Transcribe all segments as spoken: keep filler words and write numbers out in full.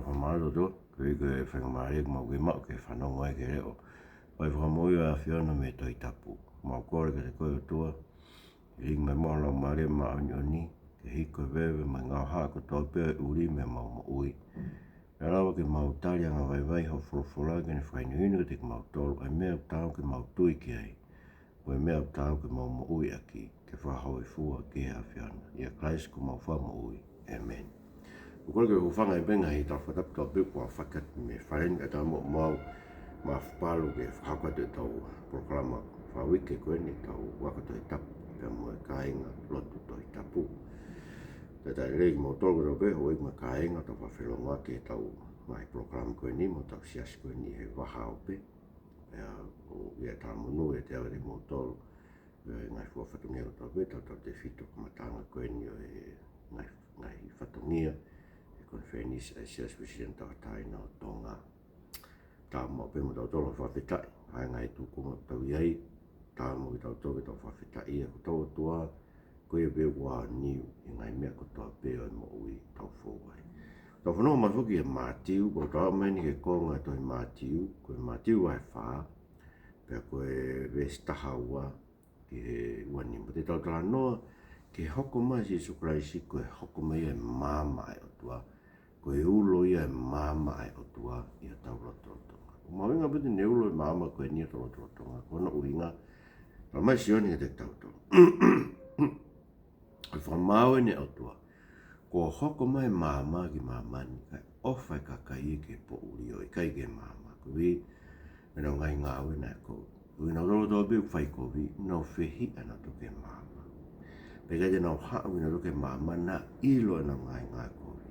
Fakamālō ʻOtua, koeʻuhi ko e faingamālie kuo mau maʻu ke fanongo ai ki he leʻo. Fai fakamoʻui ʻa e ʻAfiona mei he Tohi Tapu. Mau kole kiate koe ʻOtua, ke hiki mai muʻa ho Laumālie Māʻoniʻoni, ke hiki ko e veve mo e ngaahi haʻa kotoa pē ʻo e ʻuli mei heʻemau moʻui. Pea lava ke mau tali angavaivai hoʻo folofola ke ne fakahinohino kiate kimautolu ʻa e meʻa ʻoku taau ke mau tui ki ai, mo e meʻa ʻoku taau ke mau moʻui ʻaki, ke fakahōifua ki he ʻAfiona. ʻIa Kalaisi ko homau Fakamoʻui. ʻĒmeni. ʻOku ou kole ke u hūfanga ʻi he ngaahi tala fakatapu kotoa pē kuo fakahoko mei he fale ni, kae ʻatā muʻa mo au, Maʻafu Palu, ke fakahoko atu ʻetau polokalama fakauike ko eni, ʻetau ako Tohi Tapu pea mo e kāinga lotu Tohi Tapu. Talitali lelei kimoutolu kotoa pē, houʻeiki mo e kāinga, tau fakafelongoaki ʻi heʻetau ngaahi polokalama ko eni mo hotau siasi ko eni he vahaʻa ope. Pea ʻoku ou talamonū ʻiate au mo kimoutolu, ʻa e ngaahi fua fatongia kotoa pē, tautautefito kamataʻanga ko eni ʻo e ngaahi, ngaahi fatongia ʻo e konifelenisi ʻa e Siasi Uēsiliana Tauʻatāina ʻo Tonga. Taau mo pē mo tautolu ʻa e fakafetaʻi, ʻa e ngaahi tūkunga ʻoku tau ʻi ai, taau mo kitautolu ke tau fakafetaʻi ʻa hotau ʻOtua, ko ia pē ʻoku aoniu ʻi he ngaahi meʻa kotoa pē ʻo e moʻui ʻoku tau fou ai. Tau fanongo mai foki ʻia Mātiu, ʻoku tau aʻu mai eni ki he konga ʻo e tohi Mātiu, ko e Mātiu vahe fā, pea ko e veesi taha ua ki he ua nima. Te tau talanoa ki he hoko mai ʻa Sīsū Kalaisi, ko e hoko mai ʻa e maama ʻa e ʻOtua, ko e ulo ia ʻo e maama ʻa e ʻOtua ʻi hotau lotolotonga. ʻOku mahuʻinga pē ʻene ulo ʻa e maama ko eni ʻi hotau lotolotonga, ko hono ʻuhinga, talamai ʻe Sione kiate kitautolu, ko e fakamaau eni ʻa e ʻOtua, kuo hoko mai ʻa e maama ki māmani, kae ʻofa ʻa e kakai ia ki he poʻuli ʻo ʻikai ki he maama. Koeʻuhi ko ʻenau ngaahi ngāue naʻe kovi. Ko kinautolu kotoa pē ʻoku fai kovi, nau fehiʻa nautolu ki he maama. Pea ʻikai te nau haʻu kinautolu ki he maama naʻa ʻilo ʻenau ngaahi ngāue kovi.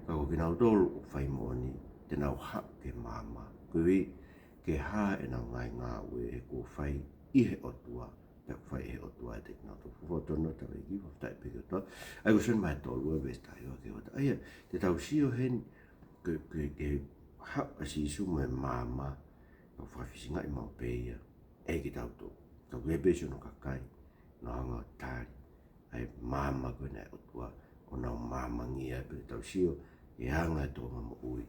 Ka ko kinautolu ʻoku fai moʻoni, te nau haʻu ki he maama, koeʻuhi ke hā ʻenau ngaahi ngāue he kuo fai ʻe he ʻOtua, pea ʻoku fai ʻe he ʻOtua ʻiate kinautolu. Fakafofonga tonu atu ki he ʻEiki, fakafetaʻi pē ki he ʻOtua. ʻA ia ko Sione vahe tolu ʻa e veesi taha hiva ki he ua. ʻA ia, te tau sio heni, ke, ke, ke haʻu ʻa Sīsū mo e maama, ʻo fakafisingaʻi maʻu pē ia ʻe kitautolu. Ka ʻoku ʻi ai pē siʻono kakai naʻa nau hanga ʻo tali ʻa e maama ko ena ʻa e ʻOtua, ʻo nau maamangia ai. Pea te tau sio ki he anga ʻo e toʻonga moʻui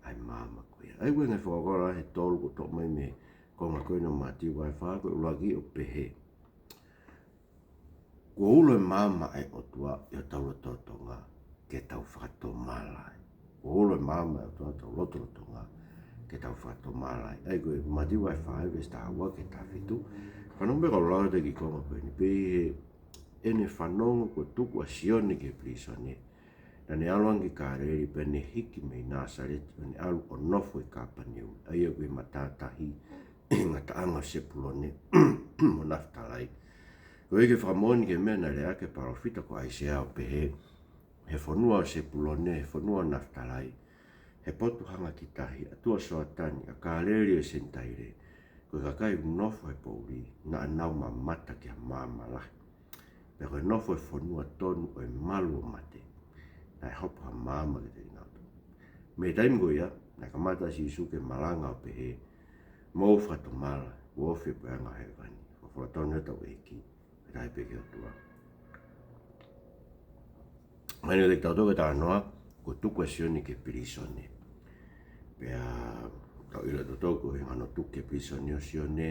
ʻa e maama ko ia. ʻA ia ko e ngaahi fakakaukau lalahi ʻe tolu kuo toʻo mai mei he konga ko ena ʻo Mātiu vahe fā, ko e ʻuluaki ʻoku pehē, kuo ulo ʻa e maama ʻa e ʻOtua ʻi hotau lotolotonga ke tau fakatomala ai. Kuo ulo ʻa e maama ʻa e ʻOtua ʻi hotau lotolotonga ke tau fakatomala ai. ʻA ia ko e Mātiu vahe fā veesi taha ua ki he taha fitu. Fanongo pē kau lau atu e kiʻi konga ko eni, pehē ʻene fanongo kuo tuku ʻa Sione ki he pilīsone, naʻa ne ʻalu ange ki Kāleli, pea ne hiki mei Nāsaleti ʻo ne ʻalu ʻo nofo ʻi Kāpaneume, ʻa ia ʻoku ʻi he matātahi ʻi he ngataʻanga ʻo Sepulone mo Nafitalai, koeʻuhi ke fakamoʻoni ki he meʻa naʻe lea ʻaki ʻa e palōfita ko ʻAisea ʻo pehē, he fonua ʻo Sepulone, he fonua ʻo Nafitalai, he potu hanga ki tahi, ʻa tuʻa Soatani, ʻa Kāleli ʻo e Senitaile, ko e kakai ʻoku nofo he poʻuli, naʻa nau mamata ki ha maama lahi. Pea ko e nofo he fonua tonu ʻo e malu ʻo mate, naʻe hopo ha maama kiate kinautolu. Mei he taimi ko ia, naʻe kamata ʻa Sīsū ke malanga ʻo pehē, mou fakatomala, kuo ofi e puleʻanga ʻo hēvani. Fakafofonga tonu atu ki he ʻEiki, fakafetaʻi pē ki he ʻOtua. Mahino kiate kitautolu ko e talanoa, kuo tuku ʻa Sione ki he pilīsone. Pea tau ʻilo ʻe tautolu ko e anga hono tuku ki he pilīsone ʻo Sione,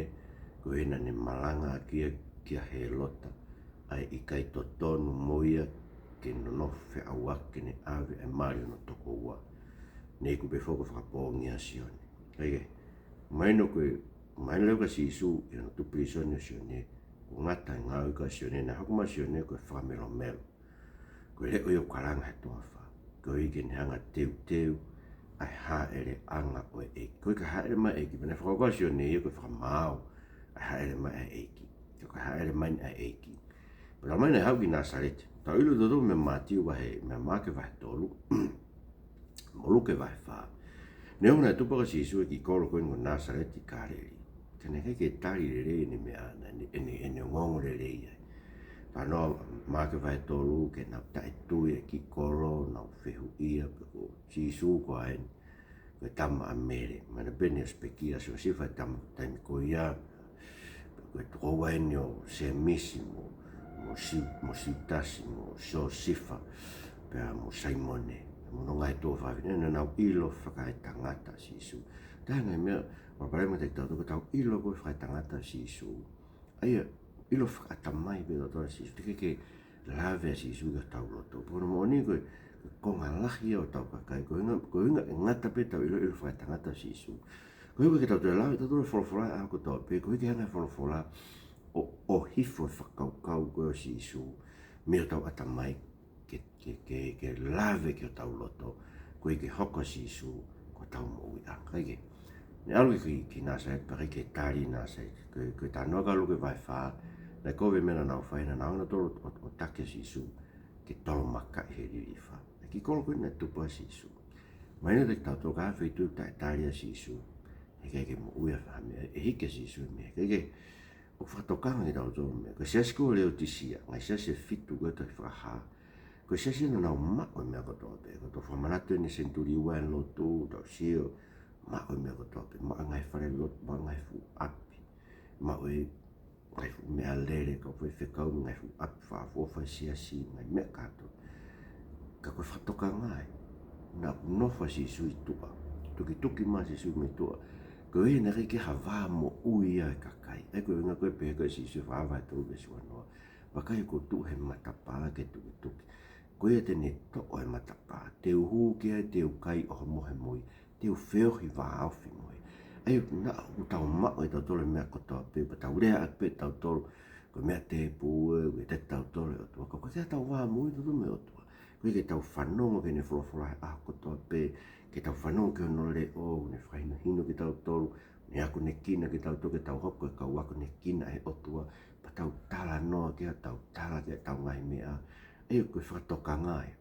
ko e ʻuhinga naʻa ne malanga ʻaki ia kia Hēlota ʻa e ʻikai totonu mo ia ke nonofo feʻauaki ke ne ʻave ʻa e mali ʻo hono tokoua. Ne iku pē foki ʻo fakapoongi ʻa Sione. ʻA ia, mahino ko e, mahino leva kia Sīsū ʻi hono tuku pilīsone ʻo Sione, kuo ngata e ngāue ʻa Sione, naʻe hoko mai ʻa Sione ko e fakamelomelo. Ko e leʻo ia ʻoku kalanga he toafa, koeʻuhi ke ne hanga ʻo teuteu ʻa e hāʻeleʻanga ʻo e ʻEiki. Ko e ʻikai hāʻele mai e ʻEiki, pea naʻe fakakaukau ʻa Sione ia ko e fakamaau ʻa e hāʻele mai ʻa e ʻEiki. Ko e hāʻele mai ʻa e ʻEiki. Pea talamai naʻe haʻu ki Nāsaleti. Tau ʻilo ʻe tautolu mei Mātiu vahe, mei Maʻake vahe tolu mo Luke vahe fā. Neongo naʻe tupu ʻaki ʻa Sīsū e kiʻi kolo ko eni ko Nāsaleti ʻi Kāleli, ka naʻe ʻikai ke tali lelei ʻene meʻa, ʻene, ʻene, ʻene ongoongo lelei ai. Talanoa Maʻake vahe tolu, ke nau taʻetui e kiʻi kolo, nau fehuʻia pe ko Sīsū koā eni, ko e tama ʻa Mele. Mahino pē naʻe ʻosi pekia ʻa Siosefa he tama, taimi ko ia, ko e tokoua eni ʻo Sēmisi mo, mo Siu-, mo Siutasi mo Siosefa, pea mo Saimone. mo hono ngaahi tuofāfine, naʻa nau ʻilo fakaetangata ʻa Sīsū. Taha e ngaahi meʻa ʻoku palopalema kiate kitautolu, ko ʻetau ʻilo ko ē fakaetangata ʻa Sīsū. ʻA ia, ʻilo fakaʻatamai pē ʻa tautolu ʻa Sīsū, teʻeki ke lave ʻa Sīsū ki hotau loto. Pea ko hono moʻoni ko e, ko e konga lahi ia ʻo hotau kakai, ko e ʻuhinga, ko e ʻuhinga ʻe ngata pē ʻetau ʻilo, ʻilo fakaetangata ʻa Sīsū. Ko e ʻuhinga ke tau toe lave ʻe tautolu e folofola ʻa e ʻaho kotoa pē, koeʻuhi ke hanga ʻe he folofola ʻo, ʻo ʻohifo e fakakaukau ko ē ʻo Sīsū mei hotau ʻatamai ke, ke, ke, ke lave ki hotau loto, koeʻuhi ke hoko ʻa Sīsū ko hotau moʻuiʻanga. Kae kehe, ne ʻalu ki, ki Nāsaleti, pea ʻikai ke tali ʻe Nāsaleti. Ko e, ko e talanoa ʻa Luke vahe fā, naʻe kovi e meʻa naʻa nau fai, naʻa nau ō nautolu ʻo, ʻo, ʻo taki ʻa Sīsū ke tolomakaʻi he lilifa. Naʻe kiʻi kolo ko ē naʻe tupu ai ʻa Sīsū. Mahino kiate kitautolu, ko e feituʻu taʻetali ʻa Sīsū, heʻikai ke, ke moʻui ha meʻa, ʻe hiki ʻa Sīsū mei he, kae kehe, ʻoku fakatokanga kiate kitautolu e meʻa. Ko e siasi ko ē ʻo Leotisia, ngaahi siasi ʻe fitu ko ē ʻi he Tohi Fakahā, ko e siasi naʻa nau maʻu e meʻa kotoa pē. Ko ʻetau fakamanatu ʻeni he senituli ua ʻi he lotu, tau sio, maʻu e meʻa kotoa pē, maʻu e ngaahi falelotu, maʻu e ngaahi fuʻu ʻapi, maʻu e ngaahi fuʻu meʻalele, kau faifekau, ngaahi fuʻu ʻapi fakaʻofoʻofa ʻa e siasi, ngaahi meʻa kātoa. Ka ko e fakatokanga ia, naʻa nofo ʻa Sīsū ʻi tuʻa, tukituki mai ʻa Sīsū mei tuʻa, koeʻuhi naʻe ʻikai ke ʻi ai ha vā moʻui ʻa e kakai. ʻA ia ko e ʻuhinga ko ē ʻoku pehē ko ē ʻe Sīsū he Fakahā vahe tolu veesi uanoa, vakai, ʻoku ou tuʻu he matapā ke tukituki. Ko ia te ne toʻo e matapā, te u hū ki ai, te u kai ʻo homo he moʻui, te u feohi vāofi mo ia. ʻA ia, naʻa ʻoku tau maʻu ʻe tautolu e meʻa kotoa pē, pea tau lea ʻaki pē ʻe tautolu ko e meʻa tēpū ē, ʻoku ʻiate kitautolu e ʻOtua. Ka ʻoku ʻikai ke ʻi ai haʻatau vā moʻui ʻatautolu mei he ʻOtua. Koeʻuhi ke tau fanongo ki heʻene folofola he ʻaho kotoa pē, ke tau fanongo ki hono leʻo, ʻoku ne fakahinohino kitautolu, ʻoku ne akonekina kitautolu ke tau hoko ko e kau akonekina ʻa e ʻOtua, pea tau talanoa ki ai, tau tala ki ai ʻetau ngaahi meʻa. ʻA ia, ko e fakatokanga ia,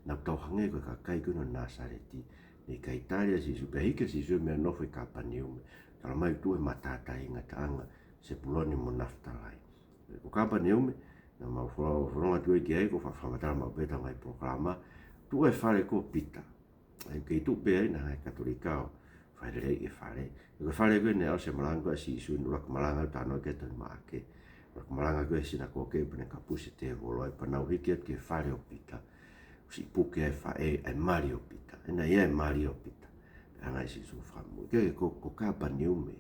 naʻa tau hangē ko e kakai ko ē ʻo Nāsaleti, naʻe ʻikai tali ʻa Sīsū, pea hiki ʻa Sīsū mei heʻene nofo ʻi Kāpaneume, talamai ʻoku tuʻu he matātahi ngataʻanga Sepuloni mo Nafitalai. Ko Kāpaneume, naʻa mau fo-, fononga atu ai ki ai, ko e fa-, fakamatala maʻu pē ʻetau ngaahi polokalama, tuʻu e fale ko ē ʻo Pita. ʻA ia, kei tuʻu pē ai, naʻe ʻi ai e Katolika ʻo fai lelei e fale. Ko e fale ko ē naʻe ʻosi e malanga ko ē ʻa Sīsū, ʻi he ʻuluaki malanga ʻoku talanoa ki ai ʻi he tohi Maʻake. ʻUluaki malanga ko ē he sinakoke, pea ne kapusi e tēvolo ai, pea nau hiki atu ki he fale ʻo Pita, ʻosi puke ai e faʻē, ʻa e mali ʻo Pita. ʻE, naʻe ʻi ai e mali ʻo Pita. Pea hanga ʻe Sīsū ʻo fakamui. Ka ko, ko Kāpaneume,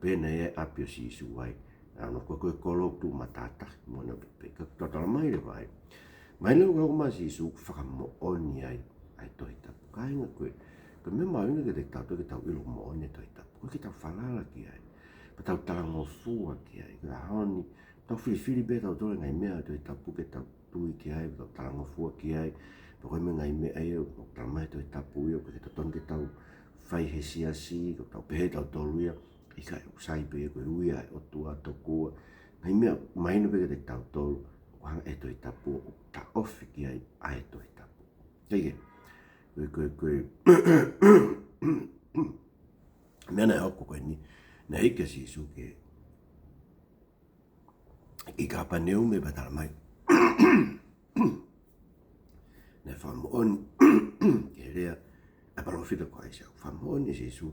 pea naʻe ʻi ai e ʻapi ʻo Sīsū ai. Naʻa nau ō ko ē, ko e kolo ʻoku tuʻu matātahi, mo ʻene ʻapi pē, ka ʻoku talamai leva ai, mahino ʻoku hoko mai ʻa Sīsū ʻo fakamoʻoni ai ʻa e Tohi Tapu. Kāinga, ko e, ko e meʻa mahuʻinga kiate kitautolu ke tau ʻilo moʻoni e Tohi Tapu. ʻOku ʻikai ke tau falala ki ai, pea tau talangofua ki ai. Ko e ʻaho ni, tau filifili pē ʻe tautolu e ngaahi meʻa ʻo e Tohi Tapu ke tau tui ki ai, tau talangofua ki ai. Pea ko e meʻa, ngaahi meʻa ia ʻoku talamai ʻe he Tohi Tapu ia, ʻoku ʻikai totonu ke tau fai he siasi, ko ʻetau pehē ʻe tautolu ia, ʻikai, ʻoku sai pē, ko e ui ia ʻa e ʻOtua tokua. Ngaahi meʻa mahino pē kiate kitautolu, ʻoku hanga ʻe he Tohi Tapu ʻo taʻofi ki ai ʻa e Tohi Tapu. Kae kehe, ko e, ko e, ko e meʻa naʻe hoko ko eni, naʻe hiki ʻa Sīsū ki he, ki Kāpaneume, pea talamai naʻe fakamoʻoni ki he lea ʻa e palōfita ko ʻAisea, fakamoʻoni ʻe Sīsū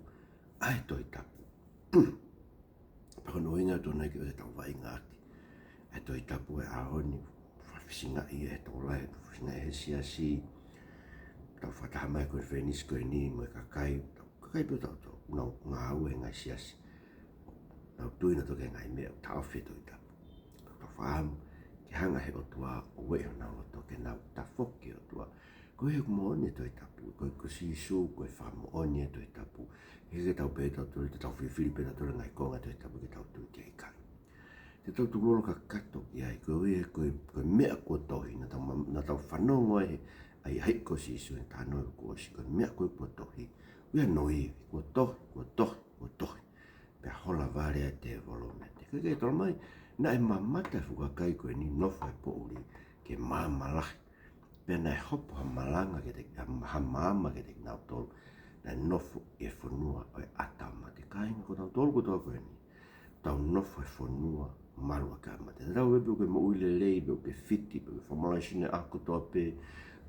ʻa e Tohi Tapu. Pea ko hono ʻuhinga atu eni ke ʻoua te tau vaʻinga ʻaki ʻa e Tohi Tapu he ʻaho ni, fakafisingaʻi ʻe he tokolahi, fakafisingaʻi ʻe he siasi, tau fakataha mai he konifelenisi ko eni mo e kakai, tau kakai pē ʻo tautolu, nau ngāue he ngaahi siasi, nau tui nautolu ki he ngaahi meʻa ʻoku taʻofi ʻe he Tohi Tapu. Tau fakaʻamu ke hanga ʻe he ʻOtua ʻo ueʻi honau loto ke nau tafoki ki he ʻOtua. Koeʻuhi he ʻoku moʻoni e Tohi Tapu, ko, ko Sīsū ko e fakamoʻoni e Tohi Tapu. Heʻikai ke tau pehē ʻe tautolu, te tau filifili pē ʻe tautolu e ngaahi konga e Tohi Tapu ke tau tui ki ai, ʻikai. Te tau tukulolo kakato ki ai, koeʻuhi he ko e, ko e meʻa kuo tohi, naʻa tau ma-, naʻa tau fanongo ai he, ʻa e, ʻa e ko Sīsū he talanoa kuo ʻosi, ko e meʻa ko ē kuo tohi. ʻOku ʻi ai hono ivi, kuo tohi, kuo tohi, kuo tohi. Pea hola vale ʻa e tēvolo meiate ia. Kae kehe, talamai, naʻe mamata e fuʻu kakai ko eni, nofo he poʻuli, ki he maama lahi. Pea naʻe hopo ha malanga kiate, ha, ha maama kiate kinautolu naʻe nofo ʻi he fonua ʻo e ʻatamate. Kāinga, ko tautolu kotoa ko eni, tau nofo he fonua malu ʻaki ʻa e mate. Tau pehē pē ʻoku ke moʻui lelei, pe ʻoku ke fiti, pe ʻoku ke fakamālohisino he ʻaho kotoa pē,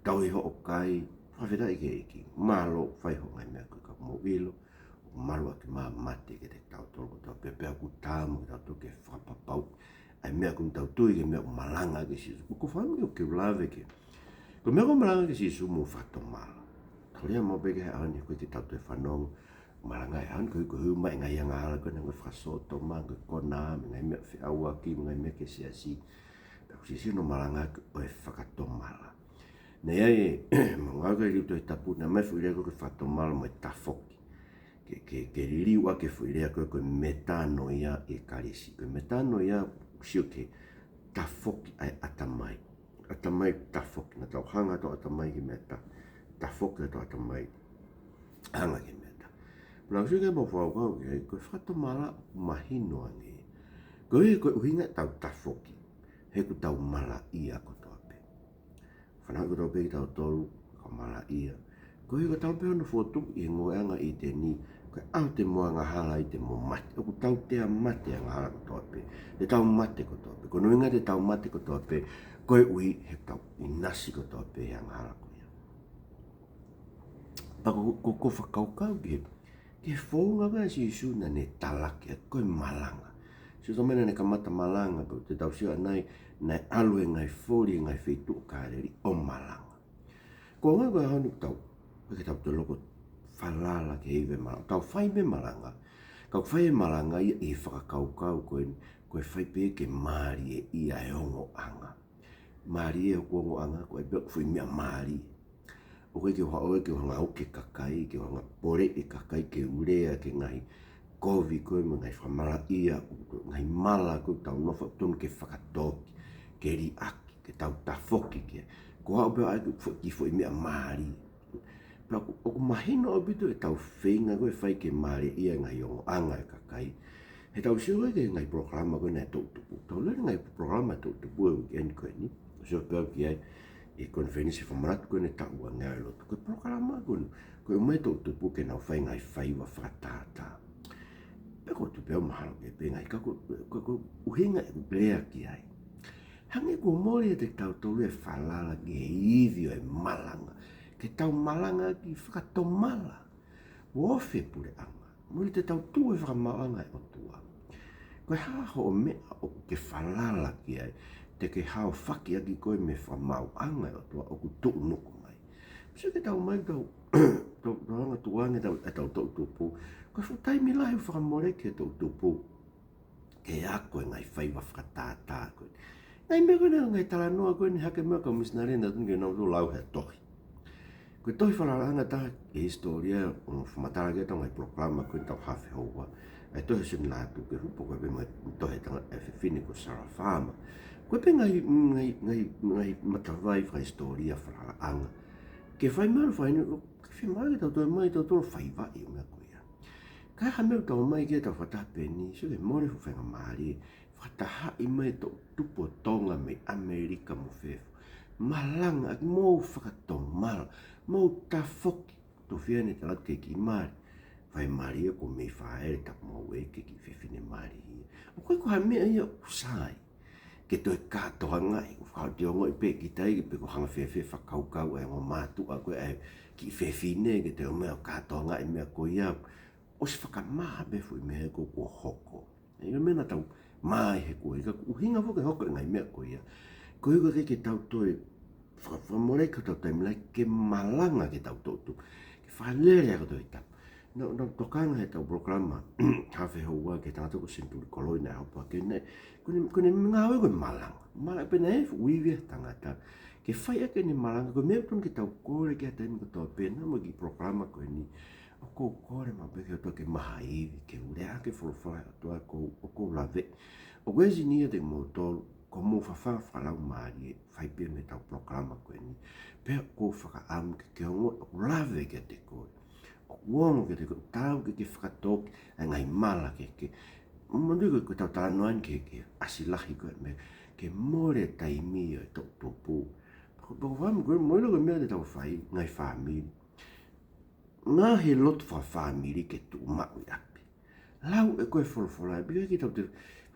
tauhi hoʻo kai, fakafetaʻi ki he ʻEiki. Mālō, fai hoʻo ngaahi meʻa ko ē, ka mou ʻilo, ʻoku malu ʻaki mai ʻa e mate kiate kitautolu kotoa pē, pea ʻoku taau mo kitautolu ke fakapapauʻi ʻa e meʻa ʻoku tau tui ki ai, meʻa ʻoku malanga ki ai Sīsū. ʻOku ou fakaʻamu ke u lave ki ai. Ko e meʻa ʻoku malanga ki ai Sīsū, mou fakatomala. Ko e lea maʻu pē ki he ʻaho ni, ko e ke tau toe fanongo, malanga he ʻaho ni, ko e, ko e ʻomai e ngaahi angahala ko ena, ko e fakasōtoma, ko e konā, mo e ngaahi meʻa feʻauaki, mo e ngaahi meʻa ki he siasi. Pea ʻoku siʻisiʻi hono malanga ʻaki ʻo e fakatomala. Naʻe ʻi ai e, mo e ngāue ʻa e liliu Tohi Tapu, naʻe ʻomai e foʻi lea ko e fakatomala mo e tafoki. Ke, ke, ke liliu ʻaki e foʻi lea ko e, ko e metanoia ʻi he Kalisi. Ko e metanoia, sio ki he tafoki ʻa e ʻatamai. ʻAtamai tafoki, naʻa tau hanga ʻetau ʻatamai ki he meʻa ta-, tafoki ʻetau ʻatamai, hanga ki he meʻa ta-. Pea ʻoku sio ki ai mo fakakaukau ki ai, ko e fakatomala ʻoku mahino ange. Ko e, ko e ʻuhinga ʻetau tafoki, he ʻoku tau malaʻia kotoa pē. Fanauʻi kotoa pē kitautolu, ka malaʻia. Ko e, ko e talu pē hono fotu ʻi he ngoueʻanga ʻi ʻĪteni, ko e ʻaho te mo angahala ai te mo mate. ʻOku tau toe mate angahala kotoa pē. Te tau mate kotoa pē. Ko hono ʻuhinga te tau mate kotoa pē, koeʻuhi he tau ʻinasi kotoa pē he angahala ko ia. Pea ko, ko, ko e fakakaukau ki he, ki he founga ko ē ʻa Sīsū naʻa ne talaki ʻaki ko e malanga. Sio, tau mena naʻa ne kamata malanga, pea te tau sio ʻanai, naʻe ʻalu he ngaahi foli, he ngaahi feituʻu ʻo Kāleli ʻo malanga. Ko e ngaahi ko e ʻaho ni ʻoku tau, ʻoku tau toe loko falala ki he ivi malanga. Tau fai mei malanga. Ka ʻoku fai e malanga ia ʻi he fakakaukau ko e, ko e fai pē ke mālieʻia e ongoʻanga. Mālie hoku ongoʻanga, ko e pē ʻoku foʻi meʻa mālie. ʻOku ʻikai ke u haʻu ke u hanga ʻo uke kakai, ke u hanga ʻo poleʻi e kakai, ke u lea ki he ngaahi kovi ko ē mo e ngaahi fakamalaʻia, ngaahi mala ko ē ʻoku tau nofo ai, tonu ke fakatōki, ke liʻaki, ke tau tafoki ki ai. Ko e haʻu pē ʻo ʻai ke u fo-, ke u foʻi meʻa mālie. Pea ʻoku, ʻoku mahino ʻaupito ʻetau feinga ko ē ʻo fai ke mālieʻia e ngaahi ongoʻanga ʻo e kakai. He tau sio ko ē ki he ngaahi polokalama ko ē ʻa e toʻutupu. Tau lele ngaahi polokalama ʻa e toʻutupu he weekend ko eni. Sio pē au ki ai ʻi he konifelenisi fakamanatu ko eni ʻa e taʻu ʻa e ngāue lotu. Ko e polokalama ko eni, ko e ʻomai e toʻutupu ke nau fai e ngaahi faiva fakatātā. Pea ʻoku ou tui pē au mahalo ke pē ngaahi, ka ko, ka ko e ʻuhinga ʻeku lea ki ai, hangē kuo mole ʻiate kitautolu e falala ki he ivi ʻo e malanga. Ke tau malanga ki he fakatomala. Kuo ofi e puleʻanga. Mole te tau tuʻu he fakamaauʻanga ʻo e ʻOtua. Ko e hā hoʻo meʻa ʻoku ke falala ki ai, te ke haofaki ʻaki koe mei he fakamaauʻanga ʻo e ʻOtua ʻoku tuʻunuku mai. Sio ki he tau mai tau, tau, tau anga tuʻu ange tau, e tau toʻutupu. Ko e fuʻu taimi lahi ʻoku fakamoleki ʻe he toʻutupu ke ako e ngaahi faiva fakatātā ko ē. Ngaahi meʻa ko eni, ngaahi talanoa ko eni, hake meʻa ka misinale naʻa tonu ke nau tō lau he tohi. Ko e tohi falalaʻanga taha ʻi he hisitōlia, ʻoku fakamatala ki ai ʻetau ngaahi polokalama ko eni ʻetau haafe houa. ʻA e tohi ʻa Sione Lātūkefu, pea ko e pē mo e tohi ʻa e tangata, e fefine ko Sarah Farmer. Ko e pē ngaahi, ngaahi, ngaahi, ngaahi matavai fakahisitōlia falalaʻanga. Ke fai mai ʻa e fai ni, ke fai mai ke tau toe mai, tau toe faiva ʻi he meʻa ko ia. Ka ʻi ha meʻa ʻoku tau ʻomai ki ai ʻetau fakataha pē eni, sio ki he mole fuʻu faingamālie, fakatahaʻi mai e toʻutupu ʻo Tonga mei ʻAmelika mo fefo. Malanga ʻaki, mou fakatomala, mou tafoki, tofiane talatu ke kiʻi mali. Faingamālie kuo mei fāʻele tapu maʻu ē ki he kiʻi fefine mali ia. ʻOku ʻikai ko ha meʻa ia ʻoku sai ke toe kātoangaʻi, ʻoku fakaʻosi ongoʻi pē kita ia pe ko e hanga fēfē fakakaukau ʻa e ongo mātuʻa ko ē ʻa e kiʻi fefine ke toe ʻomai ʻo kātoangaʻi e meʻa ko ia. ʻOsi fakamaha pē foʻi meʻa ko ē kuo hoko. ʻA ia ko e meʻa naʻa tau maʻu he ko ē, ka ʻoku ʻuhinga foki e hoko e ngaahi meʻa ko ia, ko e ʻikai ke tau toe faka-, fakamoleki hotau taimi lahi ke malanga ki he tau toʻutupu, ke fakalele ʻaki hotau Tohi Tapu. Naʻa, naʻa ku tokanga he tau polokalama haafe houa ki he tangata ko Senituli Koloi naʻe hopo hake, naʻe, ko ʻene, ko ʻene ngāue ko e malanga. Malanga pē naʻe fuʻu ivi ʻa e tangata ke fai ʻaki ʻene malanga, ko e meʻa ʻoku tonu ke tau kole ki ai he taimi kotoa pē, naʻa mo e kiʻi polokalama ko eni, ʻoku ou kole maʻu pē ki he ʻOtua ke maʻu ha ivi ke u lea ʻaki e folofola ʻa e ʻOtua ʻoku ou, ʻoku ou lave. ʻOku ʻi ai e ʻinasi ʻiate kimoutolu, ko hoʻomou fafanga fakalaumālie, fai pē mei he tau polokalama ko eni. Pea ʻoku ou fakaʻamu ke ke ongoʻi ʻoku lave kiate koe. ʻOku ongo kiate koe, tau ke ke fakatōki ʻa e ngaahi mala ke ke. Manatuʻi ko e, ko e tau talanoa eni ki he, ki he ʻasi lahi ko ē meʻa, ke mole e taimi ʻo e toʻutupu. Pea ko e, pea ko e fāmili ko ē, mole ko e meʻa te tau fai, ngaahi fāmili. Ngaahi lotu fakafāmili ke tuʻu maʻu ʻi ʻapi. Lau ʻe koe e folofola, pea ʻikai ke tau toe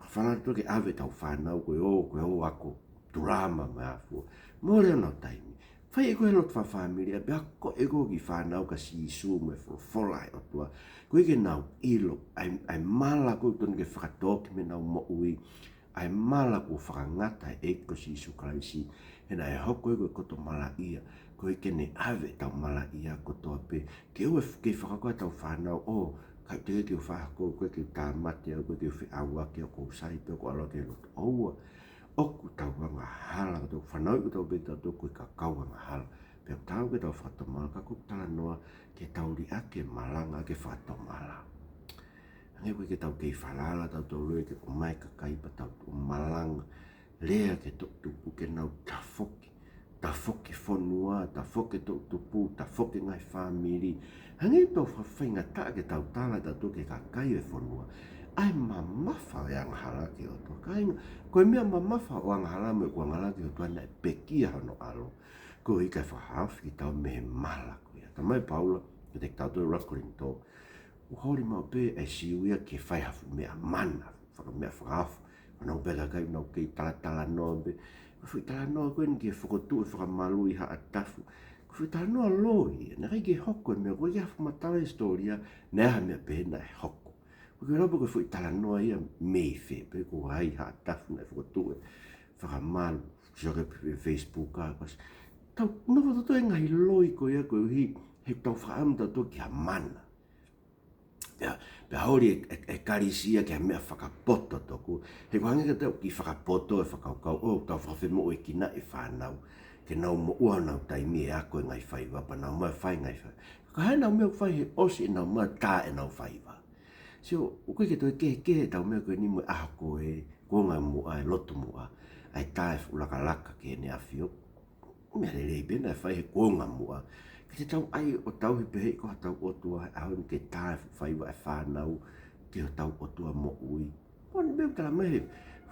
falala atu ke ʻave ʻetau fānau ko ē ʻo, ko ē ʻo ako tulaama mo e hā fua. Mole honau taimi. Fai ʻe koe e lotu fakafāmili, pea ako ʻe koe ki he fānau kia Sīsū mo e folofola ʻa e ʻOtua. Koeʻuhi ke nau ʻilo ʻa e, ʻa e mala ʻoku tonu ke fakatōki mei heʻenau moʻui, ʻa e mala kuo fakangata ʻe he ʻEiki ko Sīsū Kalaisi, he naʻe hoko ia ko e koto malaʻia. Ko e ke ne ʻave ʻetau malaʻia kotoa pē, ke ʻoua ʻe kei fakakaukau ʻetau fānau, ʻo, ʻikai te u fai ha hako, ʻoku ʻikai ke u tāmate au, ʻoku ʻikai ke u feʻauaki au, ʻoku ou sai pē, ʻoku ou ʻalu ʻaki e lotu. ʻOua, ʻoku tau angahala, ʻoku tau fanauʻi kotoa pē kitautolu ko e kakai angahala. Pea ʻoku taau ke tau fakatomala, ka ʻoku ou talanoa ke tau liʻaki e malanga ke fakatomala. Hangē ko e ke tau kei falala tautolu ia ke ʻomai e kakai pea tau malanga, lea ki he toʻutupu ke nau tafoki, tafoki e fonua, tafoki e toʻutupu, tafoki e ngaahi fāmili. Hangē ʻoku tau fakafaingataʻa ke tau tala tautolu ki he kakai e fonua ʻa e mamafa ʻo e angahala ki he ʻOtua. Kāinga, ko e meʻa mamafa ʻo e angahala mo ʻeku angahala ki he ʻOtua naʻe pekia hono ʻAlo, koeʻuhi ke fakahaofi kitautolu mei he mala ko ia. Talamai ʻe Paula kiate kitautolu ʻi he ʻuluaki Kolinitō, ʻoku holi maʻu pē ʻa e Siu ia ke fai ha fuʻu meʻa mana, fakameʻa fakaofo. Fanongo pē kakai ʻoku nau kei talatalanoa pē, ko e foʻi talanoa ko eni ki he fokotuʻu e fakamalu ʻi Haʻatafu. Ko e foʻi talanoa loi ia, naʻe ʻikai ke hoko e meʻa, ko e ke hafu matala e hisitōlia, naʻe ʻi ai ha meʻa pehē naʻe hoko. Ko e ke lau pē ko e foʻi talanoa ia mei fē, pe ko hai, Haʻatafu naʻe fokotuʻu e fakamalu, sio ki he Facebook ʻa, ko e tau, nofo tautolu he ngaahi loi ko ia koeʻuhi he tau fakaʻamu tautolu ki ha mana. Pea, pea holi e, e, e kalisi ia ki ha meʻa fakapoto tokua. He ʻoku hangē ka tau kei fakapoto e fakakaukau, ʻo tau fakafemoʻuekina e fānau ke nau moʻua honau taimi ʻo ako e ngaahi faiva, pea nau ō mai ʻo fai e ngaahi faiva. Ka ʻi ai ʻenau meʻa ʻoku fai he ʻosi ʻenau ō mai ʻo tā ʻenau faiva. Sio, ʻoku ʻikai ke toe kehekehe ʻetau meʻa ko eni mo e ʻaho ko ē, kuonga muʻa, e lotu muʻa, ʻa e tā e fuʻu lakalaka ki Heʻene ʻAfio. Meʻa lelei pē naʻe fai he kuonga muʻa. Ka te tau ʻai ʻo tauhi pehē ko haʻatau ʻOtua he ʻaho ni ke tā e fuʻu faiva e fānau ki hotau ʻOtua moʻui. Ko e meʻa ʻoku talamai he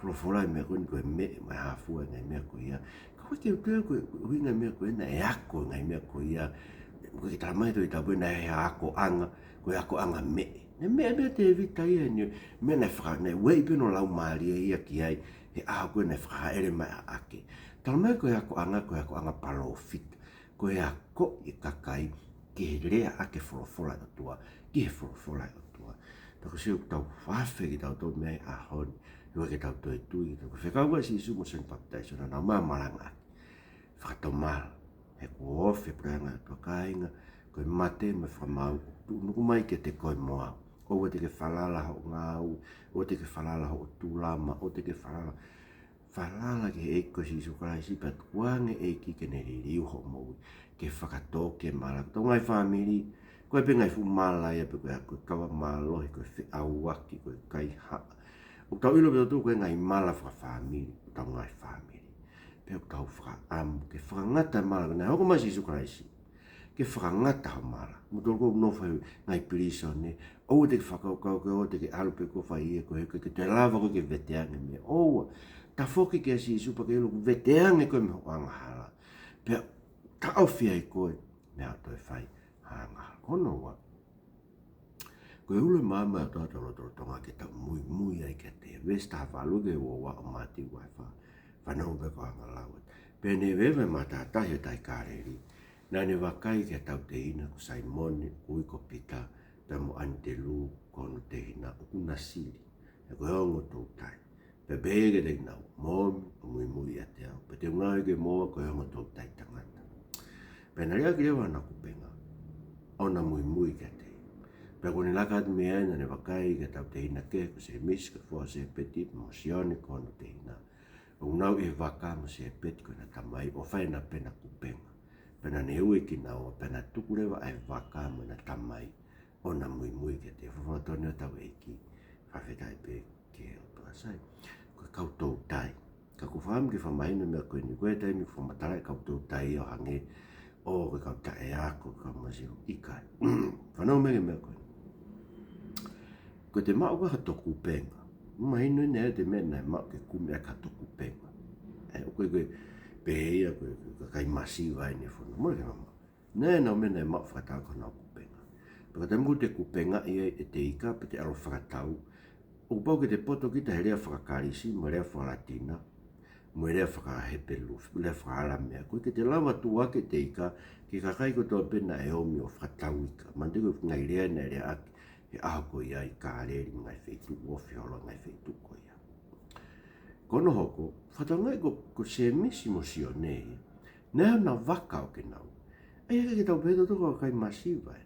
folofola e meʻa ko eni ko e meʻe mai hafua e ngaahi meʻa ko ia. Ka ʻoku ʻikai ke u tui au ko e ʻuhinga e meʻa ko ē naʻe ako e ngaahi meʻa ko ia. ʻOku ʻikai ke talamai ʻe he Tohi Tapu naʻe ʻi ai ha akoʻanga, ko e akoʻanga meʻe. Naʻe meʻe pē ʻa Tēvita ia ʻi he meʻa naʻe faka-, naʻe ueʻi pē hono laumālie ia ki ai he ʻaho ko ē naʻe fakahaʻele mai ʻa ʻAke. Talamai ko e akoʻanga, ko e akoʻanga palōfita. Ko e akoʻi e kakai ki he lea ʻaki e folofola ʻa e ʻOtua, ki he folofola ʻa e ʻOtua. Pea ko e sio ʻoku tau fafanga kitautolu mei ai he ʻaho ni, ʻoua ke tau toe tui, tau fekau ʻa Sīsū mo Sione Papitaiso naʻa nau ō mai ʻo malangaʻaki. Fakatomala, he kuo ofi e puleʻanga ʻo e ʻOtua, kāinga, ko e mate mo e fakamaau, tuʻunuku mai kiate koe mo au. ʻOua te ke falala hoʻo ngāue, ʻoua te ke falala hoʻo tuʻulama, ʻoua te ke falala. Falala ki he ʻEiki ko Sīsū Kalaisi pea tukuange e ʻEiki ke ne liliu hoʻo moʻui, ke fakatō ki he mala. Ko hotau ngaahi fāmili, ko e pē ngaahi fuʻu mala ia pe ko e hā, ko e kava mālohi, ko e feʻauaki, ko e kaihaʻa. ʻOku tau ʻilo pē tautolu ko e ngaahi mala fakafāmili, ʻo hotau ngaahi fāmili. Pea ʻoku tau fakaʻamu ke fakangata e mala, naʻe hoko mai ʻa Sīsū Kalaisi ke fakangata ho mala. Mou tui ko ʻoku nofo he ngaahi pilīsone, ʻoua te ke fakakaukau ke ʻoua te ke ʻalu pē koe ʻo fai ia ko e hā, ke te lava koe ke veteange meʻa. ʻOua, tafoki kia Sīsū pea ke ʻilo ʻoku veteange koe mei hoʻo angahala. Pea taʻofi ai koe mei haʻo toe fai ha angahala. Ko hono ua, ko e ʻulu e maama ʻo e ʻOtua ʻi hotau lotolotonga ke tau muimui ai kiate ia. Veesi taha valu ki he ua ua ʻo Mātiu vahe fā. Fanongo pē kau angalau atu. Pea ne eveeve e matātahi ʻo e Tahi Kāleli. Naʻa ne vakai ki ha tautehina ko Saimone, ʻoku ui ko Pita, pea mo ʻAnitelū ko hono tehina, ʻoku na sili, he ko e ongo toutai. Pea pehē kiate kinaua, Mou ōmi ʻo muimui ʻiate au, pea te u ngaohi ke mou ō ko e ongo toutai tangata. Pea na liʻaki leva hona kupenga, ʻo na muimui kiate ia. Pea kuo ne laka atu mei ai, naʻa ne vakai ki ha tautehina kehe ko Sēmisi ko e foha ʻo Sēpeti, mo Sione ko hono tehina, ʻoku nau ʻi he vaka mo Sēpeti ko ʻena tamai, ʻo fai ʻena pena kupenga. Pea naʻa ne ui kinaua, pea na tuku leva ʻa e vaka mo ʻena tamai, ʻo na muimui kiate ia. Folofola tonu ʻa hotau ʻEiki. Fakafetaʻi pē ki he ʻOtua. Sai, ko e kau toutai. Ka ʻoku ou fakaʻamu ke fakamahino e meʻa ko eni, ko e taimi ʻoku fakamatalaʻi e kau toutai ʻo hangē ʻoku ʻikai ko e kau taʻeako, ko e kau masiva, ʻikai. Fanongo mai ki he meʻa ko eni. Ko ʻete maʻu ko ē hato kupenga, mahino ʻeni ʻa ʻete meʻa naʻe maʻu ke kumi ʻaki hato kupenga. ʻE, ʻoku ʻikai ko e pehē ia ko e, ko e kakai masiva ʻeni ʻi he fonua. Mole ke mamaʻo. Naʻe ʻi ai ʻenau meʻa naʻe maʻu fakataha ko honau kupenga. Pea ko e taimi ʻoku te kupengaʻi ai ʻete ika pe te ʻalu ʻo fakatau, ʻoku pau ke te poto kita he lea faka-Kalisi mo e lea faka-Latina, mo e lea faka-Hepelū, lea faka-ʻAlamea. ʻOku ʻikai ke te lava ʻo tuʻuaki ʻete ika ki he kakai kotoa pē naʻe ōmi ʻo fakatau ika. Manatuʻi ko e ngaahi lea naʻe leaʻaki he ʻaho ko ia ʻi Kāleli mo e ngaahi feituʻu, ofi holo e ngaahi feituʻu ko ia. Ko hono hoko, fakatokangaʻi ko, ko Sēmisi mo Sione ia, naʻe ʻi ai hona vaka ʻo kinaua. ʻA ia ʻikai ke tau pehē tautolu ko e kakai masiva ē.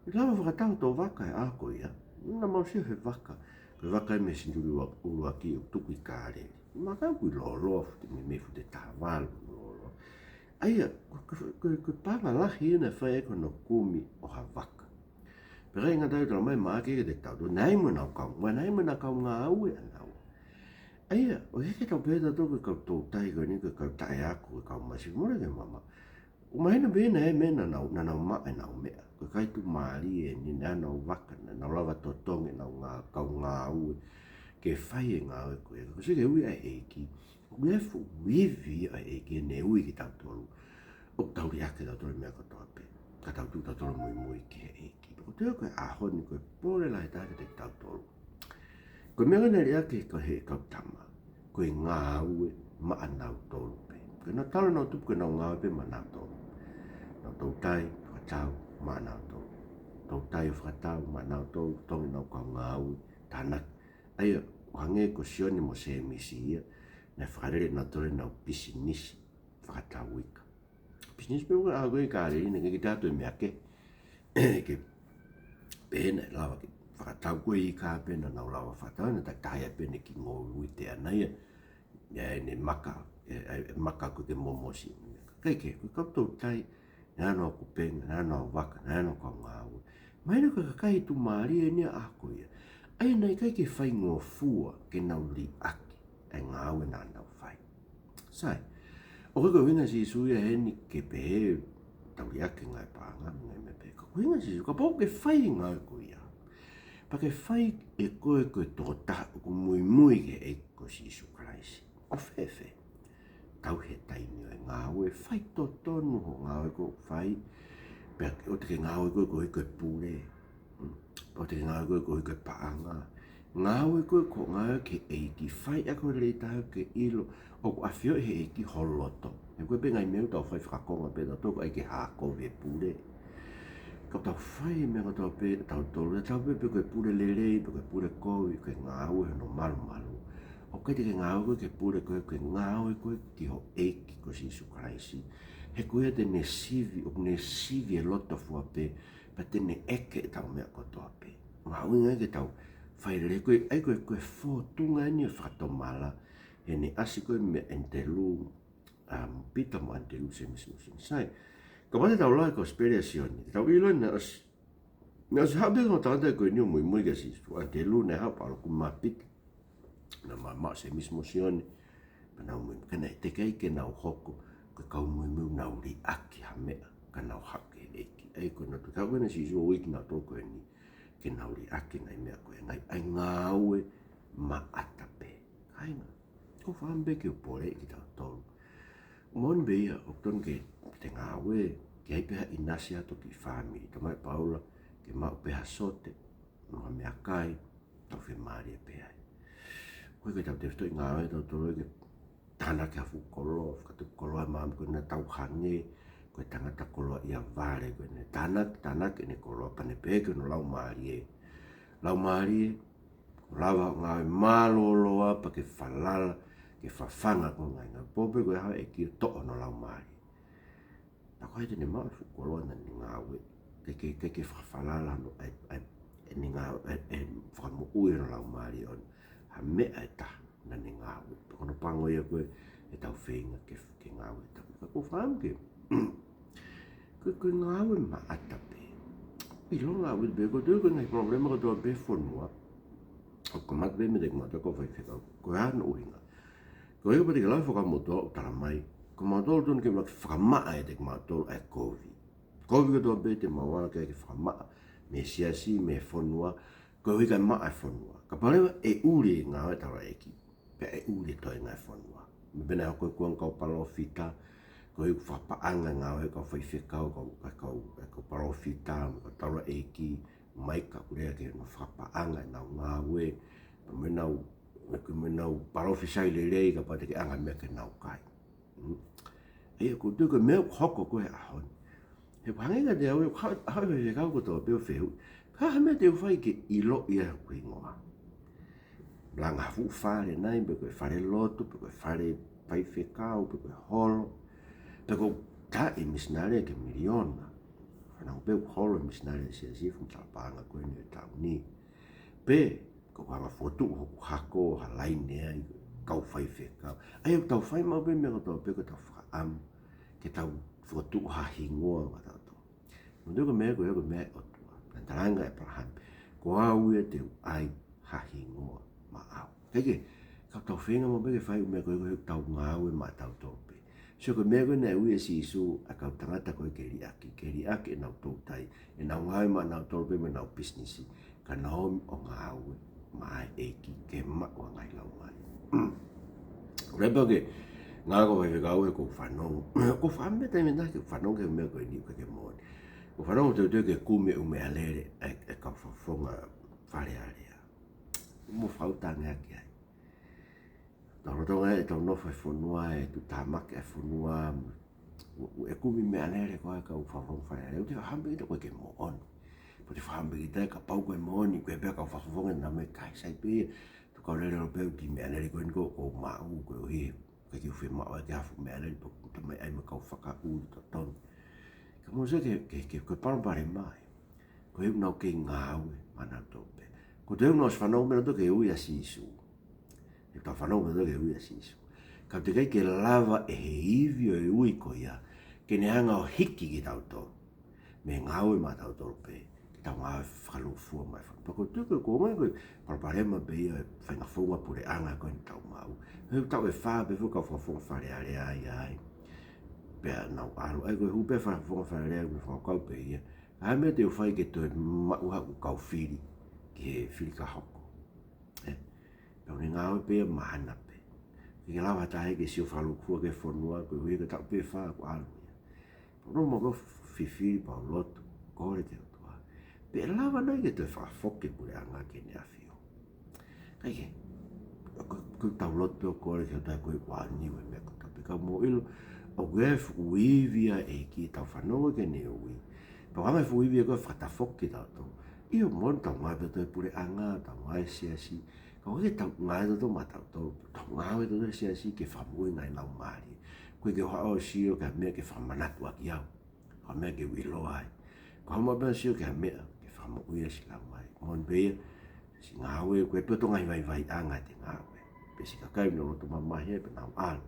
ʻE lava fakatau hoto vaka he ʻaho ko ia. Naʻa mau sio he vaka. Ko e vaka ē mei he senituli ua-, ʻuluaki ʻoku tuku ʻi Kāleli. Maka ʻoku lōloa fute, meimei fute taha valu lōloa. ʻA ia, ko, ko, ko, ko e paʻanga lahi ena ʻe fai ai ko hono kumi ʻo ha vaka. Pea ʻikai ngata ai, talamai ʻe Maʻake kiate kitautolu, naʻe ʻi ai mo ʻenau kau, naʻe ʻi ai mo ʻenau kau ngāue ʻanaua. ʻA ia, ʻoku ʻikai ke tau pehē tautolu ko e kau toutai ko eni, ko e kau taʻeako, ko e kau masiva, mole ke mama. ʻOku mahino pē naʻe ʻi ai e meʻa naʻa nau, naʻa nau maʻu ʻenau meʻa. Ko e kakai tuʻumālie eni, naʻa nau vaka, naʻa nau lava totongi ʻenau ngā-, kau ngāue ke fai e ngāue ko ia. Ko e sio ki he ui ʻa e ʻEiki, ʻoku ʻi ai e fuʻu ivi ʻa e ʻEiki heʻene ui kitautolu. ʻOku tau liʻaki tautolu he meʻa kotoa pē. Ka tau tuʻu tautolu muimui ki he ʻEiki. Pea ko e toe ko e ʻaho ni ko e pole lahi taha kiate kitautolu. Ko e meʻa ko ē naʻe liʻaki ko ē ʻe he kau tama, ko e ngāue maʻanautolu pē. Ko ʻenau talo ʻenau tupu ko ʻenau ngāue pē maʻanautolu. Nau toutai, fakatau, maʻanautolu. Toutai ʻo fakatau, maʻanautolu, totongi ʻenau kau ngāue, tānaki. ʻA ia, ʻo hangē ko Sione mo Sēmisi ia, naʻe fakalele ʻenautolu ʻenau pisinisi fakatau ika. Pisinisi pē ko ē ʻa ko ē ʻi Kāleli, naʻe ʻikai ke toe ʻi ai ha meʻa kehe ke pehē naʻe lava ke fakatau, ko e ika pē naʻa nau lava fakatau, naʻe takitaha ia pē ʻene kiʻi ngoue uite ʻana ia, ʻi heʻene maka, ʻe, ʻe, ʻe maka ko ē ke momosi. Kae kehe, ko e kau toutai, naʻa nau kupenga, naʻa nau vaka, naʻa nau kau ngāue. Mahino ko e kakai tuʻumālie eni ʻa e ʻaho ko ia. ʻA ia naʻe ʻikai ke faingofua ke nau liʻaki ʻa e ngāue naʻa nau fai. Sai, ʻoku ʻikai ko e ʻuhinga ʻa Sīsū ia heni ke pehē tau liʻaki e ngaahi paʻanga, ngaahi meʻa pehē. Ko e ʻuhinga ʻa Sīsū, kapau ʻoku ke fai e ngāue ko ia, pea ke fai ʻe koe ko e tokotaha ʻoku muimui ki he ʻEiki ko Sīsū Kalaisi, ʻoku fēfē? Tauhi e taimi ʻo e ngāue, fai totonu hoʻo ngāue ʻoku fai, pea ʻoua te ke ngāue koe koeʻuhi ko e pule. Mm. ʻOua te ke ngāue koe koeʻuhi ko e paʻanga. Ngāue koe ko e ngāue ki he ʻEiki, fai ʻaki hoʻo lelei taha ke ʻilo ʻoku ʻafioʻi ʻe he ʻEiki ho loto. He ko e pē ngaahi meʻa ʻoku tau fai fakakonga pē tautolu, ʻai ke hā kovi e pule. Ka tau fai e meʻa kotoa pē tautolu, tau pehē pē ko e pule lelei, pe ko e pule kovi, ko e ngāue hono malumalu. ʻOku ʻikai te ke ngāue koe ki he pule koe, ko e ngāue koe ki ho ʻEiki ko Sīsū Kalaisi. He ko ia te ne sivi, ʻoku ne sivi e loto fua pē, pea te ne ʻeke ʻetau meʻa kotoa pē. Mahuʻinga ke tau fai lelei ko ē, ʻa ia ko e, ko e fōtunga eni ʻo e fakatomala, heʻene ʻasi ko ē meia ʻAnitelū, um, Pita mo ʻAnitelū, Sēmisi mo Sione. Sai, kapau te tau lau e Kosipeli ʻa Sione, te tau ʻilo naʻe ʻosi, naʻe ʻosi haʻu pē ʻa e tangata ko eni ʻo muimui kia Sīsū. ʻAnitelū naʻe haʻu pea ʻalu ʻo kumi Pita. Naʻa ma, ma Sēmisi mo Sione, pea nau muimui. Ka naʻe teʻeki ai ke nau hoko ko e kau muimui ʻoku nau liʻaki ha meʻa, ka nau haʻu ki he ʻEiki. ʻA ia ko e naʻe tuku hake ʻe Sīsū ʻo ui kinautolu ko eni ke nau liʻaki e ngaahi meʻa ko ē, ngaahi, ʻa e ngāue maʻata pē. Kāinga, ʻoku ou fakaʻamu pē ke u poleʻi kitautolu. Moʻoni pē ia, ʻoku totonu ke te ngāue, ke ʻai pē ha ʻinasi atu ki he fāmili. Talamai ʻe Paula ke maʻu pē ha sote, mo ha meʻakai, tau fiemālie pē ai. Ko e ke tau tefitoʻi ngāue tautolu ke tānaki ha fuʻu koloa, fakatupu koloa ʻa e maama ko ē naʻa tau hangē ko e tangata koloaʻia vale ko eni. Tānaki, tānaki ʻene koloa pea ne pehē ki hono laumālie, Laumālie, kuo lava hoʻo ngāue mālōlō pea ke falala, ke fafanga ko e ngaahi ngāue. Pō pē ko e hā e ʻEiki ʻo toʻo hono laumālie. Pea ko hai te ne maʻu e fuʻu koloa naʻa ne ngāue, ke, ke, ke, ke fakafalala hono, ʻa e, ʻa e, ʻene ngāue, ʻa e, ʻa e fakamoʻui hono laumālie ʻo ha meʻa ʻe taha naʻa ne ngāue. Pea ko hono pango ia ko ē ʻetau feinga ke, ke ngāue ʻe taha. Ka ʻoku ou fakaʻamu ke, ko e, ko e ngāue maʻata pē. ʻIlonga ʻaupito pē, ko e toe ko e ngaahi palopalema kotoa pē he fonua, ʻoku kamata pē meiate kimautolu kau faifekau. Ko e hā hono ʻuhinga? Ko e kapau te ke lau e Fuakava Motuʻa ʻoku talamai, ko mautolu totonu ke ʻuluaki fakamaʻa ʻiate kimautolu ʻa e kovi. Kovi kotoa pē te mau ala ki ai ke fakamaʻa mei he siasi, mei he fonua, koeʻuhi kae maʻa e fonua. Kapau leva ʻe ʻuli e ngāue ʻa e taulaʻeiki, pea ʻe ʻuli e toenga e fonua. Meʻa pē naʻe hoko ko ē ʻa e kau palōfita, koeʻuhi ko e fakapaʻanga e ngāue ʻa e kau faifekau, kau, kau, kau palōfita, mo e kau taulaʻeiki, mai ka ʻulea ke nau fakapaʻanga ʻenau ngāue, mo ʻenau, mo ʻenau palōfisai lelei kapau te ke ʻanga meʻa ke nau kai. Mm. ʻA ia, ko e toe ko e meʻa ʻoku hoko ko ē he ʻaho ni. He ʻoku hangē kiate au, ʻoku haʻu, haʻu e faifekau kotoa pē ʻo fehuʻi, ko e hā e meʻa te u fai ke ʻiloʻi ai hoku hingoa? Langa ha fuʻu fale nai, pe ko e falelotu, pe ko e fale faifekau, pe ko e holo, pe ko e taʻi misinale ke miliona. Fanongo pē ʻoku holo misinale ʻa e siasi he funga paʻanga ko eni ʻo e taʻu ni. Pe, ko e anga fokotuʻu hoku hako ha laine ai, kau faifekau. ʻA ia ʻoku tau fai maʻu pē meʻa kotoa pē ko ʻetau fakaʻamu ke tau fokotuʻu ha hingoa maʻatautolu. Mo e ko e meʻa ko ia ko e meʻa ʻa e ʻOtua. Naʻe talaange ʻe ʻĒpalahame, ko au ia te u ʻai ha hingoa maʻau. Kae kehe, ka tau feinga maʻu pē ke fai ʻū meʻa ko ia ko ʻetau ngāue maʻatautolu pē. Sio, ko e meʻa ko ē naʻe ui ʻe Sīsū ʻa e kau tangata ko ē ke liʻaki, ke liʻaki ʻenau toutai, ʻenau ngāue maʻanautolu pē mo ʻenau pisinisi, ka nau ō ʻo ngāue maʻa e ʻEiki ke maʻu ʻa e ngaahi laumālie. Ko e pau ke ngāue ko e faifekau he ʻoku ou fanongo. ʻOku ou fakaʻamu pē taimi ʻe taha ke fanongo ki he meʻa ko eni ʻoku ʻikai ke moʻoni. ʻOku ou fanongo teuteu ke kumi e ʻū meʻalele ʻa e, ʻa e kau fakafofonga Fale Alea. Mo fautange ake ai. Tau lolotonga ʻetau nofo he fonua, ʻe tuʻutāmaki e fonua, mo, ʻo, ʻo e kumi meʻalele ko ē ʻa e kau fakafofonga Fale Alea, ʻoku te fakaʻamu pē kita ʻoku ʻikai ke moʻoni. Pe ʻoku te fakaʻamu pē kita ka pau ko e moʻoni, ko e pehē ʻa e kau fakafofonga naʻa mo e kai sai pē ia. Tuku kau lele ʻo pehē ʻoku ʻi ai e meʻalele ko eni ʻoku ou maʻu, koeʻuhi he ʻikai ke u fiemaʻu ʻa e ke hafu meʻalele, pea ʻoku ta mai ai mo e kau fakaʻuli totonu. Ka mou sio ki he, ki he, ki he, ko e palopalema ia. Ko e ʻuhinga ʻoku nau kei ngāue maʻanautolu pē. Ko e ʻuhinga ʻosi fanongo mai nautolu ki he ui ʻa Sīsū. ʻE tau fanongo mai nautolu ki he ui ʻa Sīsū. Ka ʻoku teʻeki ai ke lava ʻe he ivi ʻo e ui ko ia ke ne hanga ʻo hiki kitautolu mei he ngāue maʻatautolu pē, ke tau ngāue fakalūkufua mai fana. Pea ko e tuʻu ko e ko mai ko e palopalema pē ia ʻa e faʻahinga founga puleʻanga ko eni ʻoku tau maʻu. He taʻu ʻe fā pē foki ʻa e kau fakafofonga Fale Alea ia ai. Pea nau ʻalu ai, ko e hū pē fakafofonga Fale Alea ko e fakakaukau pē ia, ʻa e meʻa te u fai ke toe maʻu haʻaku kau fili ki he fili ka hoko. ʻE, pea ʻoku ne ngāue pē ia mahana pē. ʻIkai ke lava ha taha ia ke sio fakalūkufua ki he fonua, koeʻuhi ko e taʻu pē ʻe fā kuo ʻalu ia. Pea ʻoku ou maʻu ʻeku fifili pea u lotu, kole ki he ʻOtua, pe ʻe lava nai ke toe fakafoki e puleʻanga ki heʻene ʻAfio. Kae kehe, ko, ko ʻetau lotu pē ʻo kole ki he ʻOtua ko e ʻuhinga ʻo e meʻa kotoa pē, ka mou ʻilo, ʻoku ʻi ai e fuʻu ivi ʻa e ʻEiki ʻi heʻetau fanongo ki heʻene ui. Pea ʻoku ʻi ai e fuʻu ivi ia ko e fakatafoki kitautolu. ʻIo, moʻoni ʻoku tau ngāue pē tautolu he puleʻanga, tau ngāue he siasi. Ka ʻoku ʻikai ke tau ngāue tautolu maʻatautolu, tau ngāue tautolu he siasi ke fakamoʻui e ngaahi laumālie. ʻOku ʻikai ke u haʻu ʻo sio ki ha meʻa ke fakamanatu ʻaki au, ha meʻa ke u ʻiloa ai. Ka u haʻu maʻu pē ʻo sio ki ha meʻa ke fakamoʻui ai siʻi laumālie. Moʻoni pē ia, siʻi ngāue, ʻoku ʻikai pē toe ngaahi vaivaiʻanga ʻete ngāue. Pea siʻi kakai ʻoku nau loto mamahi ai pea nau ʻalu.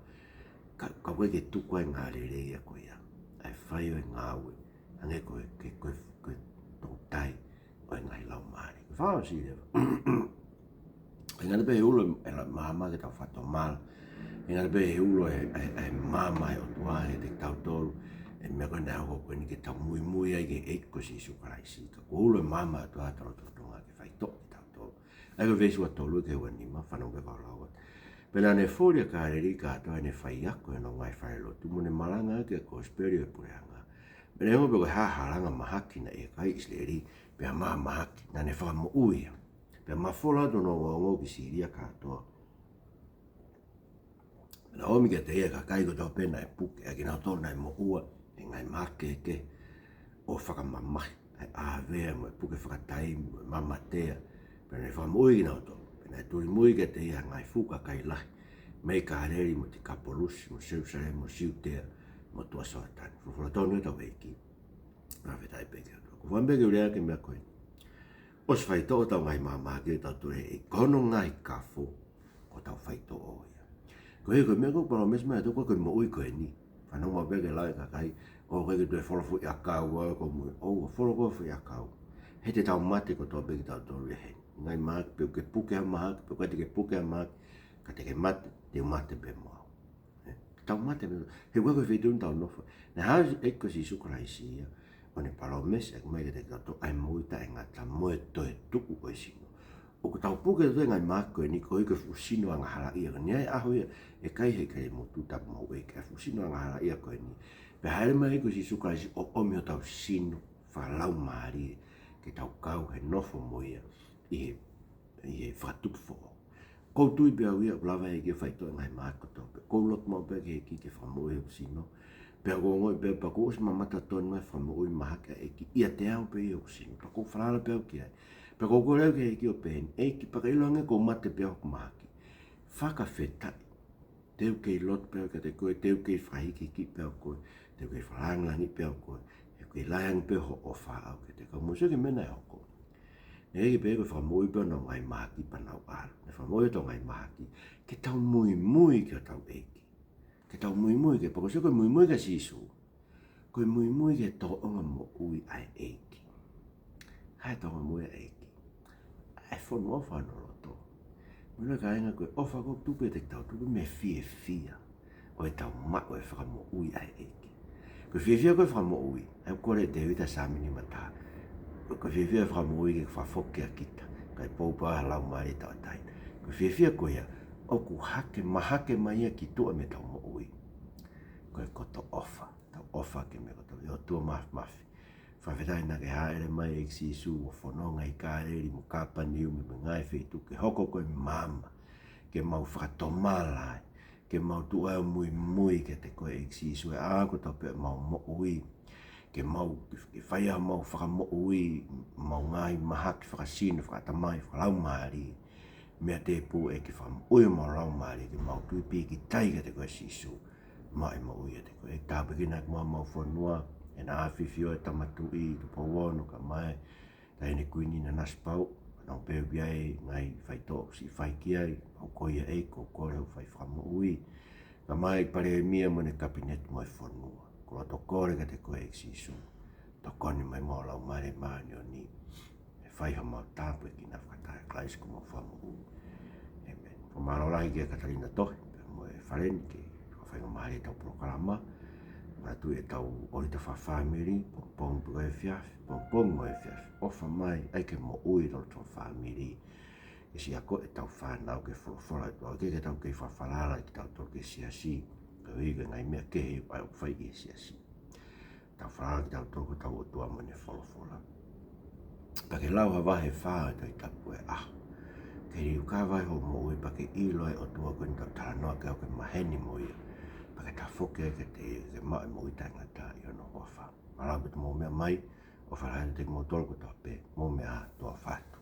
Ka, ka ʻoku ʻikai ke tuku ai e ngaahi lelei ia ko ia, ʻa e fai ʻo e ngāue, hangē ko e, ke, ko e, ko e toutai ʻo e ngaahi laumālie. Ko e fakaʻosi leva. ʻIkai ngata pē he ulo e la-, maama ke tau fakatomala. ʻIkai ngata pē he ulo e, e, e maama ʻa e ʻOtua kiate kitautolu, e meʻa ko ē naʻe hoko ko eni ke tau muimui ai ki he ʻEiki ko Sīsū Kalaisi. Ka ko e ulo e maama ʻa e ʻOtua ʻi hotau lotolotonga ke faitoʻo kitautolu. ʻA ia ko e veesi ua tolu ki he ua nima, fanongo pē kau lau atu. Pea naʻa ne foli ʻa Kāleli kātoa ʻi heʻene faiako ʻi honau ngaahi falelotu, mo ne malangaʻaki ʻa e kosipeli ʻo e puleʻanga. Pea neongo pe ko e hā ha langa mahaki naʻe ʻi he kakai ʻIsileli, pea mahamahaki, naʻa ne fakamoʻui ia. Pea mafola atu hono ongoongo ki Sīlia kātoa. Pea naʻe ʻomi kiate ia ʻa e kakai kotoa pē naʻe puke, ʻa kinautolu naʻe moʻua ʻi he ngaahi mahaki kehekehe, ʻo fakamamahi ʻa e ʻāvea mo e puke fakataimi mo e mamatea, pea naʻa ne fakamoʻui kinautolu. Pea naʻe tulimui kiate ia ʻa e ngaahi fuʻu kakai lahi mei Kāleli mo Tikapolusi mo Selusalema mo Siutea mo tuʻa Soatani. Folofola tonu ʻa hotau ʻEiki. Fakafetaʻi pē ki he ʻOtua. ʻOku ou fakaʻamu pē ke u lea ki he meʻa ko eni. ʻOsi faitoʻo hotau ngaahi mahamahaki ʻo tautolu he ʻEiki. Ko hono ngaahi kafo, ko hotau faitoʻo ia. Ko e, ko e meʻa ko ē ʻoku palōmesi mai ʻe he ʻOtua ko e moʻui ko eni. Fanongo maʻu pē ki he lau ʻa e kakai, ʻoku ʻikai ke toe folo foʻi ʻakau ʻa e ko mui. ʻOua, folo ko ē foʻi ʻakau. He te tau mate kotoa pē kitautolu ia heni. Ngaahi mahaki, pe ʻoku ke puke ha mahaki, pe ʻoku ʻikai te ke puke ha mahaki, ka te ke mate, te u mate pē mo au. ʻE, tau mate pē, he ʻoku ʻikai ko e feituʻu ʻoku tau nofo ai. Naʻe haʻu e ʻEiki ko Sīsū Kalaisi ia, ʻo ne palōmesi ʻaki mai kiate kitautolu ʻa e moʻui taʻengata mo e toetuʻu ʻo e sino. ʻOku tau puke tautolu e ngaahi mahaki ko eni koeʻuhi ko e fuʻu sino angahalaʻia. Ko e ʻuhinga ia ʻa e ʻaho ia, ʻe kai he kai mo tu tapu mau e kai fuʻu sino angahalaʻia ko eni. Pea hāʻele mai e ʻEiki ko Sīsū Kalaisi ʻo ʻomi hotau sino fakalaumālie ke tau kau he nofo mo ia ʻi he, ʻi he fakatupu foʻou. ʻOku ou tui pē au ia ʻoku lava e ʻEiki ʻo faitoʻo e ngaahi mahaki kotoa pē. ʻOku ou lotu maʻu pē ki he ʻEiki ke fakamoʻui hoku sino. Pea ʻoku ou ongoʻi pē pea kuo ʻosi mamata tonu e fakamoʻui mahaki ʻa e ʻEiki ʻiate au pē ʻi hoku sino. Pea ʻoku ou falala pē au ki ai. Pea ʻoku ou kole au ki he ʻEiki ʻo pehē ni, ʻEiki, pea ka ʻiloange kuo mate pē au hoku mahaki, fakafetaʻi. Te u kei lotu pē au kiate koe, te u kei fakahikihiki pē au koe. Te u kei fakalangilangiʻi pē au koe, he ʻoku kei lahi ange pē hoʻo ʻofa ʻaʻau kiate au. Ka mou sio ki he meʻa naʻe hoko. Naʻe ʻikai ke pehē ko e fakamoʻui pē ʻo nau ngaahi mahaki pea nau ʻalu. Naʻe fakamoʻui ʻo nau ngaahi mahaki ke tau muimui ki hotau ʻEiki. Ke tau muimui ki he, pea ko e sio ko e muimui kia Sīsū, ko e muimui ki he tōʻonga moʻui ʻa e ʻEiki. ʻA e tōʻonga moʻui ʻa e ʻEiki, ʻa e fonua ʻofa ʻo hono loto. Mou ʻilo kāinga, ko e ʻofa ʻoku tupu ʻiate kitautolu mei he fiefia ʻo ʻetau maʻu e fakamoʻui ʻa e ʻEiki. Ko e fiefia ko e fakamoʻui, ʻa ia ʻoku kole ʻe Tēvita Saame nima taha, ko e fiefia e fakamoʻui ke fakafoki ʻa kita, kae pou pē ʻa e laumālie tauʻatāina. Ko e fiefia ko ia ʻoku hake, mahake mai ia ki tuʻa mei heʻetau moʻui. Ko e koto ʻofa, tau ʻofa ki he meʻa kotoa, ʻe ʻOtua Māfimafi. Fakafetaʻi naʻa ke hāʻele mai ʻEiki Sīsū ʻo fononga ʻi Kāleli mo Kāpaneume mo e ngaahi feituʻu ke hoko ko e maama ke mau fakatomala ai, ke mau tuʻu ai ʻo muimui kiate koe ʻEiki Sīsū, ʻa e kotoa pē ʻemau moʻui, ke mau, ke fai ai ʻemau fakamoʻui, ʻemau ngaahi mahaki fakasino, fakaʻatamai, fakalaumālie, mei he tēpile ʻEiki, fakamoʻui ʻemau laumālie, ke mau tui pīkitai kiate koe Sīsū, maʻu e moʻui ʻiate koe. ʻEiki, tāpuekina ʻemau, ʻemau fonua, ʻEna ʻAfifio, ʻe Tama Tuʻi Tupou Ono, kae ʻumaʻā e Taʻahine Kuini Nanasipauʻu, ʻa ia ʻoku pehē pē ʻa e ngaahi faitoʻo siʻi fai ki ai, pea ko ia ʻEiki ʻoku kole hoʻo fai fakamoʻui. Kae ʻumaʻā e Palēmia mo ʻene Kapineti mo e fonua. Ko e loto kole kiate koe ʻEiki Sīsū, tokoni mai ʻemau Laumālie Māʻoniʻoni, ʻe fai homau tāpuekina fakataha ʻia Kalaisi ko homau Fakamoʻui. ʻĒmeni. Fakamālō lahi kia Katalina Tohi, pea mo e fale ni ke fakafaingamālie ʻetau polokalama. Manatuʻi ʻetau ʻōlita fakafāmili, pongipongi pē ko e efiafi, pongipongi mo e efiafi. ʻOfa mai, ʻai ke moʻui e loto fakafāmili. Ke siʻi akoʻi ʻetau fānau ki he folofola ʻa e ʻOtua, ʻikai ke tau kei fakafalala kitautolu ki he siasi, koeʻuhi ko e ngaahi meʻa kehe ʻoku fai ʻi he siasi. Tau falala kitautolu ki hotau ʻOtua mo ʻene folofola. Pea ke lau ha vahe ʻe fā ʻo e Tohi Tapu he ʻaho. Ke liliu kava ai hoʻo moʻui pea ke ʻilo ʻa e ʻOtua ko eni ʻoku tau talanoa ki ai ʻoku ke maheni mo ia. Pea ke tafoki ai kiate ia ke maʻu e moʻui taʻengata ʻi hono huafa. Mālō ʻaupito hoʻomou meʻa mai, ʻofa lahi atu kiate kimoutolu kotoa pē, mou meʻa ā, tuʻa ʻofa atu.